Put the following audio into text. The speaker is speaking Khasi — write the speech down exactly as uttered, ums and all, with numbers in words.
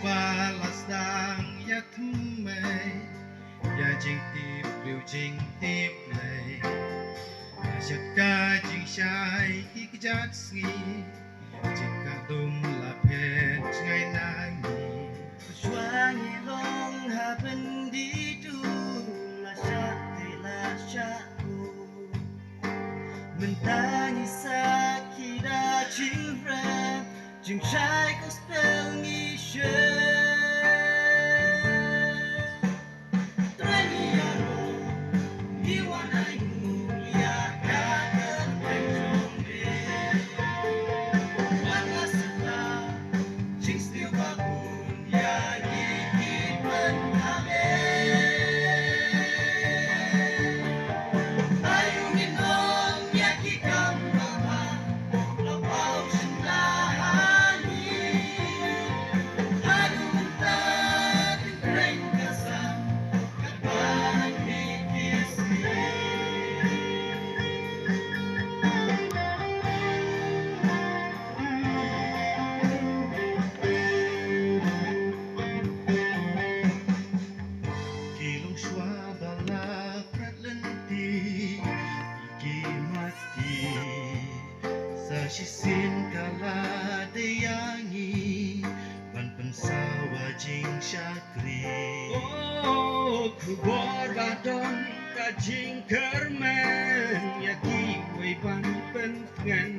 Ba la sdang ïa thymmei ïa jingtip briew jingtip Blei. Ïa shaka jingshai ki kjat sngi, jingkadum la phet jngai na ngi. Shuwa ngi long ha byndi dum, la shah te la shah u. Mynta ngi sakhi da jingrep, jingshai gospel ngi share. Trai ngi ïaroh, ngi wan ai nguh ïa ka kyrteng jong me. Wan la sdang jingsniew ba bun ïa ngi ki pynthame. Ayu ngin ong ïa ki kam ba bha, la paw shin la ha ngi. Haduh mynta, sa shisien ka la dei ïa ngi ban pynsawa jingshakri. Oh, khubor ba don ka jingkyrmen ïa kiwei ban pyntngen.